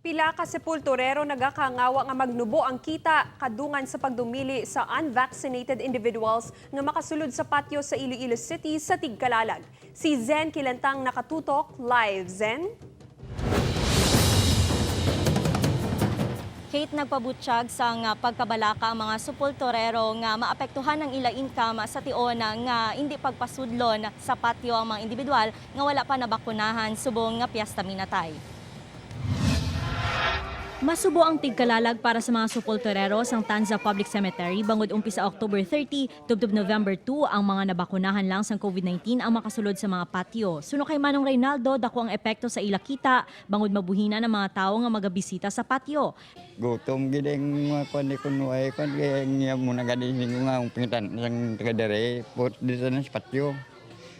Pila ka sepulturero nagakangawa nga magnubo ang kita kadungan sa pagdumili sa unvaccinated individuals nga makasulod sa patio sa Iloilo City sa tigkalalag. Si Zen Kilantang nakatutok live. Zen? Kate, nagpabutsyag sa nga pagkabalaka ang mga sepulturero nga maapektuhan ang ila income sa tion nga hindi pagpasudlon sa patio ang mga individual nga wala pa nabakunahan subong nga piyesta minatay. Masubo ang tigkalalag para sa mga sepulturero sang Tanza Public Cemetery bangod umpisa October 30 tubtob November 2 ang mga nabakunahan lang sang COVID-19 ang makasulod sa mga patio. Suno kay Manong Reynaldo, dako ang epekto sa ila kita bangod mabuhina ng mga tao nga magabisita sa patio. Gutom gid ang mga kwan ni kuno ay kwan kaya niya muna gani nga ang pingitan sang taga dere pot dito na sa patio.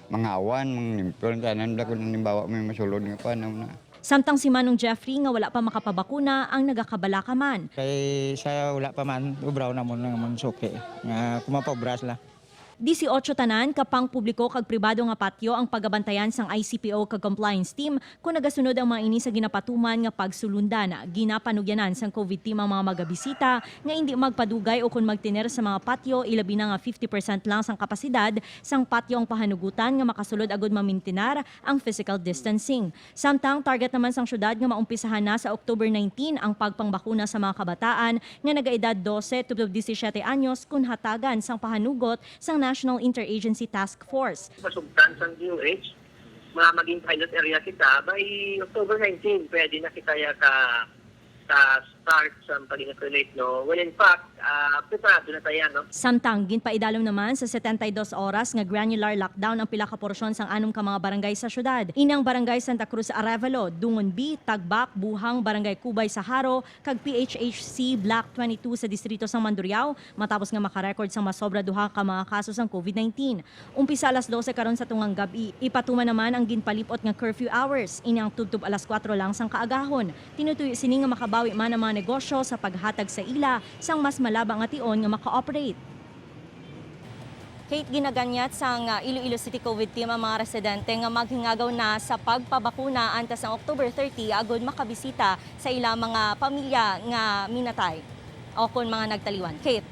Mangawan, mangimpyon tanan da kun nimbawa may masulod nga kwan na. Samtang si Manong Jeffrey nga wala pa makapabakuna ang nagakabalaka man. Kay sa wala pa man, ubraw na mo nga man suki. Nga kumapobras la. 18 tanan kapang publiko kag pribado nga patio ang pagabantayan sang ICPO kag compliance team kung nagasunod ang mga ini sa ginapatuman nga pagsulundan. Ginapanugyanan sang COVID team ang mga magabisita nga hindi magpadugay o kung magtiner sa mga patio, ilabi na nga 50% lang sang kapasidad sang patio ang pahanugutan nga makasulod agud mamintinar ang physical distancing. Samtang target naman sang syudad nga maumpisahan na sa October 19 ang pagpangbakuna sa mga kabataan nga nagaedad 12 to 17 anyos kung hatagan sang pahanugot sang National Interagency Task Force. Masugtan sa DOH, mga maging pilot area kita, by October 19, pwede na kita ya ka ka start sa pag-inoculate, no? Well, in fact, preparado na tayo, no? Samtang ginpaidalom naman sa 72 oras nga granular lockdown ang pila ka porsyon sang anom ka mga barangay sa syudad. Inang Barangay Santa Cruz Arevalo, Dungon B, Tagbak, Buhang, Barangay Kubay sa Haro, kag PHHC Block 22 sa distrito sang Mandurriao matapos nga makarecord sang masobra duha ka mga kaso sang COVID-19. Umpisa alas 12 karon sa tungang gabi, ipatuman naman ang ginpalipot nga curfew hours. Ini ang tubtob alas 4 lang sang kaagahon. Tinutuyo sini nga makabawi man ang mga negosyo sa paghatag sa ila sang mas malaba nga tion nga maka-operate. Kate, ginaganyat sang Iloilo City COVID team ang mga residente nga maghingagaw na sa pagpabakuna antes ng October 30 agud makabisita sa ilang mga pamilya nga minatay o kon mga nagtaliwan. Kate.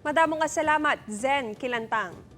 Madamo nga salamat, Zen Kilantang.